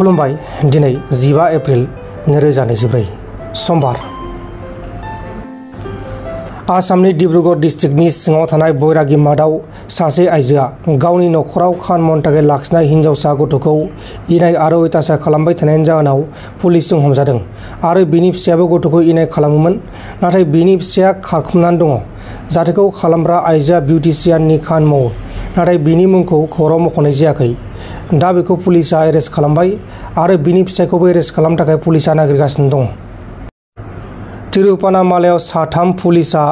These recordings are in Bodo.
खुलुमबाय दिनै 15 एप्रिल 2024 समबार आसामनि डिब्रुगढ़ डिस्ट्रिक्टनि सिङाव थानाय बैरागी मादाव सासे आइजोआ गावनि नखराव खानमन थाखाय लाखिनाय हिनजावसा गथ'खौ इनाय आरो अयथासार खालामबाय थानायनि जाहोनाव पुलिसजों हमजादों आरो बिनि फिसायाबो गथ'खौ इनाय खालामोमोन नाथाय बिनि फिसाया खारखुमानानै दङ। जाथायखौ खालामग्रा आइजोआ बिउटिशियाननि खामानि मावो नाथाय बिनि मुंखौ खौराङाव मख'नाय जायाखै। दा बेखौ पुलिसआ एरेस्ट खालामबाय आरो बिनि फिसायखौबो एरेस्ट खालामनो थाखाय पुलिसआ नागिरगासिनो दं। तिरुपनामालायाव साथाम पुलिसआ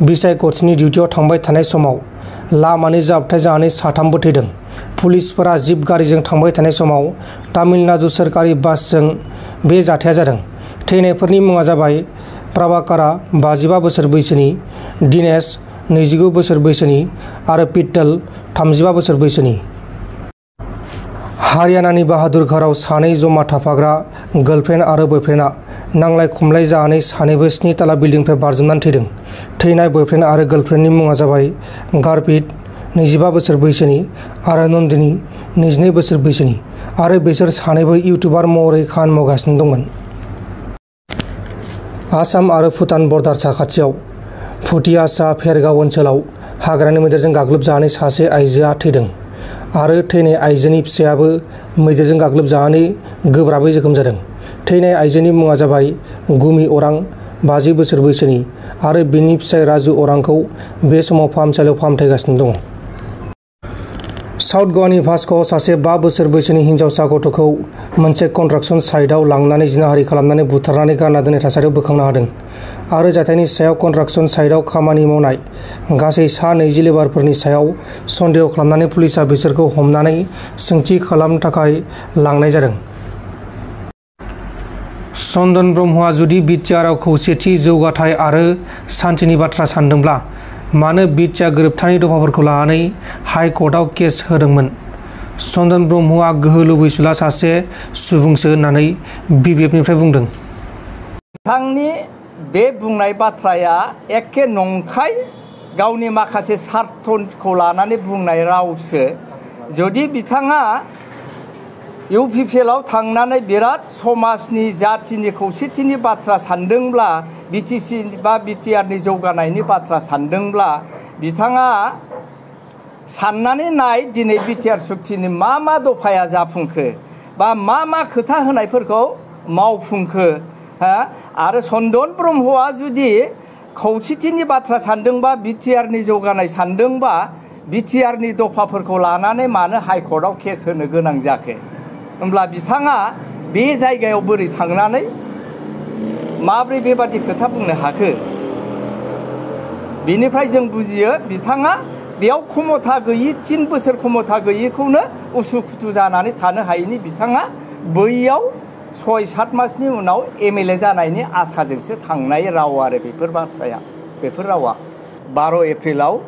बिसायख'थिनि डिउटियाव थांबाय थानाय समाव लामानि जाब्रबथाय जानानै साथामबो थैदों। पुलिसफोरा जिप गारिजों थांबाय थानाय समाव तामिलनाडु सोरखारि बासजों बे जाथाया जादों। थैनायफोरनि मुङा जाबाय प्रभाकारा 55 बोसोर बैसोनि, दिनेश 29 बोसोर बैसोनि आरो पिट्टल 35 बोसोर बैसोनि। हारियानानि बाहादुरगढ़आव सानै जमा थाफाग्रा गार्लफ्रेन्ड आरो बयफ्रेन्डआ नांलाय खमलाय जानानै सानैबो 7 तला बिल्डिंनिफ्राय बारजुमनानै थैदों। थैनाय बयफ्रेन्ड आरो गार्लफ्रेन्डनि मुङा जाबाय गारपित 25 बोसोर बैसोनि आरो नन्दिनी 22 बोसोर बैसोनि आरो बिसोर सानैबो इउटुबार महरै खामानि मावगासिनो दंमोन। आसाम आरो भुटान बर्डार साखाथियाव फुटियासा फेरगाव ओनसोलाव हाग्रानि मैदेरजों गाग्लोबजानानै सासे आइजोआ थैदों आरो थैनाय आइजोनि फिसायाबो मैदेरजों गाग्लोबजानानै गोब्राबै जोखोम जादों। थैनाय आइजोनि मुङा जाबाय गुमि अरां 50 बोसोर बैसोनि आरो बिनि फिसाय राजु अरांखौ बे समाव फाहामसालियाव फाहामथायगासिनो दङ। साउथ गवानि भास्क'आव सासे 5 बोसोर बैसोनि हिनजावसा गथ'खौ मोनसे कन्स्ट्राक्सन साइटआव लांनानै जिनाहारि खालामनानै बुथारनानै गारना दोननाय थासारियाव बोखांनो हादों आरो जाथायनि सायाव कन्स्ट्राक्सन साइटआव खामानि मावनाय गासै 20 लेबारफोरनि सायाव सन्देह खालामनानै पुलिसआ बिसोरखौ हमनानै सोंथि खालामनो थाखाय लांनाय जादों। चन्दन ब्रह्मआ जुदि बिटिआरआव खौसेथि, जौगाथाय आरो सान्थिनि बाथ्रा सानदोंब्ला मानो बिटिआर गोरोबथानि दफाफोरखौ लानानै हाइकर्टआव केस होदोंमोन? चन्दन ब्रह्मआ गोहो लुबैसुला सासे सुबुंसो होननानै बिबिएफनिफ्राय बुंदों। बिथांनि बे बुंनाय बाथ्राया एखे नंखाय गावनि माखासे सार्थखौ लानानै बुंनाय रावसो। जुदि बिथाङा इउपिपिएलआव थांनानै बिराद समाजनि जाथिनि खौसेथिनि बाथ्रा सानदोंब्ला, बिटिसि बा बिटिआरनि जौगानायनि बाथ्रा सानदोंब्ला बिथाङा साननानै नाय दिनै बिटिआर सुक्तिनि मा दफाया जाफुंखो बा मा खोथा होनायफोरखौ मावफुंखो। आरो चन्दन ब्रह्मआ जुदि खौसेथिनि बाथ्रा सानदोंबा, बिटिआरनि जौगानाय सानदोंबा बिटिआरनि दफाफोरखौ लानानै मानो हाइकर्टआव केस होनो गोनां जाखो? होमब्ला बिथाङा बे जायगायाव बोरै थांनानै माब्रै बेबादि खोथा बुंनो हाखो? बिनिफ्राय जों बुजियो बिथाङा बेयाव क्षमता गैयि, 3 बोसोर क्षमता गैयिखौनो उसुखुथु जानानै थानो हायैनि बिथाङा बैयाव 6-7 मासनि उनाव एमएलए जानायनि आसाजोंसो थांनाय राव आरो बेफोर बाथ्राया, बेफोर रावा। 12 एप्रिलाव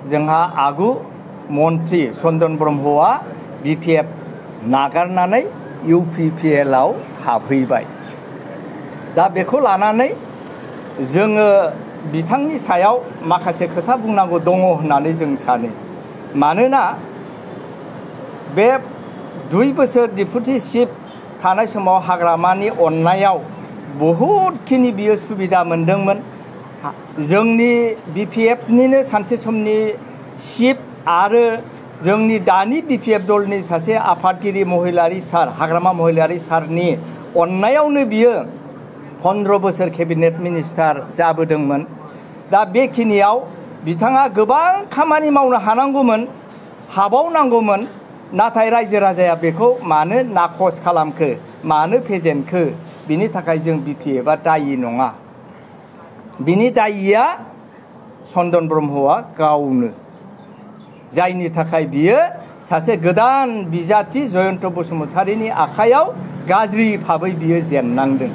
जोंहा आगु मन्त्रि चन्दन ब्रह्मआ बिपिएफ नागारनानै इउपिपिएलआव हाबहैबाय। दा बेखौ लानानै जोङो बिथांनि सायाव माखासे खोथा बुंनांगौ दङ होननानै जों सानो। मानोना बे 2 बोसोर डिप्युटि चिफ थानाय समाव हाग्रामानि अननायाव बहुदखिनि बियो सुबिदा मोनदोंमोन। जोंनि बिपिएफनिनो सानसे समनि चिफ आरो जोंनि दानि बिपिएफ दलनि सासे आफादगिरि महिलारि सार, हाग्रामा महिलारि सारनि अननायावनो बियो 15 बोसोर केबिनेट मिनिस्टार जाबोदोंमोन। दा बेखिनियाव बिथाङा गोबां खामानि मावनो हानांगौमोन, हाबावनांगौमोन, नाथाय रायजो राजाया बेखौ मानो नाखस खालामखो, मानो फेजेनखो? बिनि थाखाय जों बिपिएफआ दायि नङा। बिनि दायिया चन्दन ब्रह्मआ गावनो, जायनि थाखाय बियो सासे गोदान बिजाथि जयन्त बसुमतारीनि आखायाव गाज्रि भाबै बियो जेननांदों।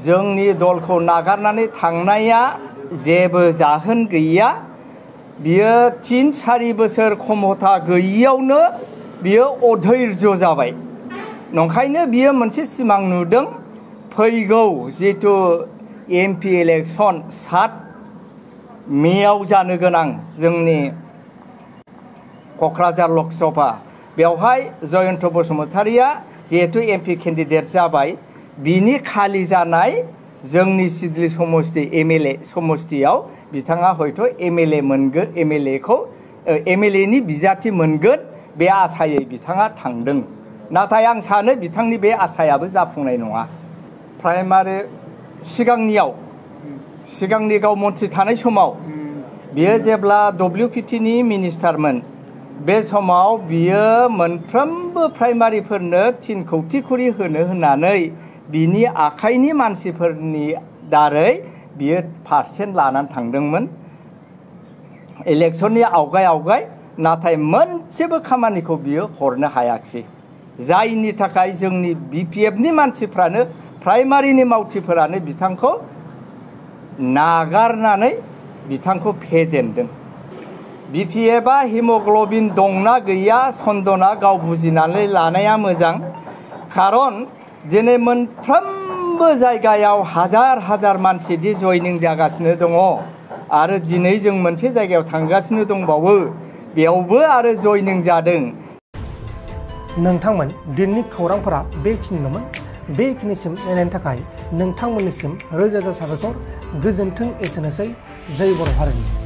जोंनि दलखौ नागारनानै थांनाया जेबो जाहोन गैया। बियो 3-4 बोसोर क्षमता गैयियावनो बियो अधैर्य जाबाय। नंखायनो बियो मोनसे सिमां नुदों, फैगौ जिथु एमपि इलेक्सन 7 मेआव जानो गोनां जोंनि क'क्राझार लकसभा बेवहाय जयन्त बसुमतारिया जिहेतु एमपि केन्डिडेट जाबाय बिनि खालि जानाय जोंनि सिडली समष्टि एमएलए समष्टियाव बिथाङा हयथ' एमएलए मोनगोन एमएलएनि बिजाथि मोनगोन बे आसायै बिथाङा थांदों नाथाय आं सानो बिथांनि बे आसायाबो जाफुंनाय नङा प्राइमारि सिगांनि गाव मन्थ्रि थानाय समाव बियो जेब्ला WPTनि मिनिस्टारमोन बे समाव बियो मोनफ्रोमबो प्राइमारिफोरनो 3 कौटि करि होनो होननानै बिनि आखाइनि मानसिफोरनि दारै बियो पारसेन्ट लानानै थांदोंमोन इलेक्शननि आवगाय नाथाय मोनसेबो खामानिखौ बियो हरनो हायाखिसै जायनि थाखाय जोंनि BPFनि मानसिफ्रानो प्राइमारिनि मावथिफोरानो बिथांखौ नागारनानै बिथांखौ फेजेनदों BPFआ हिमोग्ल'बिन दंना गैया सन्दना गाव बुजिनानै लानाया मोजां खारन दिनै मोनफ्रोमबो जायगायाव हाजार मानसि दि जयनिं जागासिनो दङ आरो दिनै जों मोनसे जायगायाव थांगासिनो दंबावो बेयावबो आरो जयनिं जादों। नोंथांमोन दिननि खौरांफोरा बेखिनिल'मोन बेखिनिसिम नायनायनि थाखाय नोंथांमोननिसिम रोजा साबायखर गोजोन्थों एसेनोसै जय बर' हारिनि।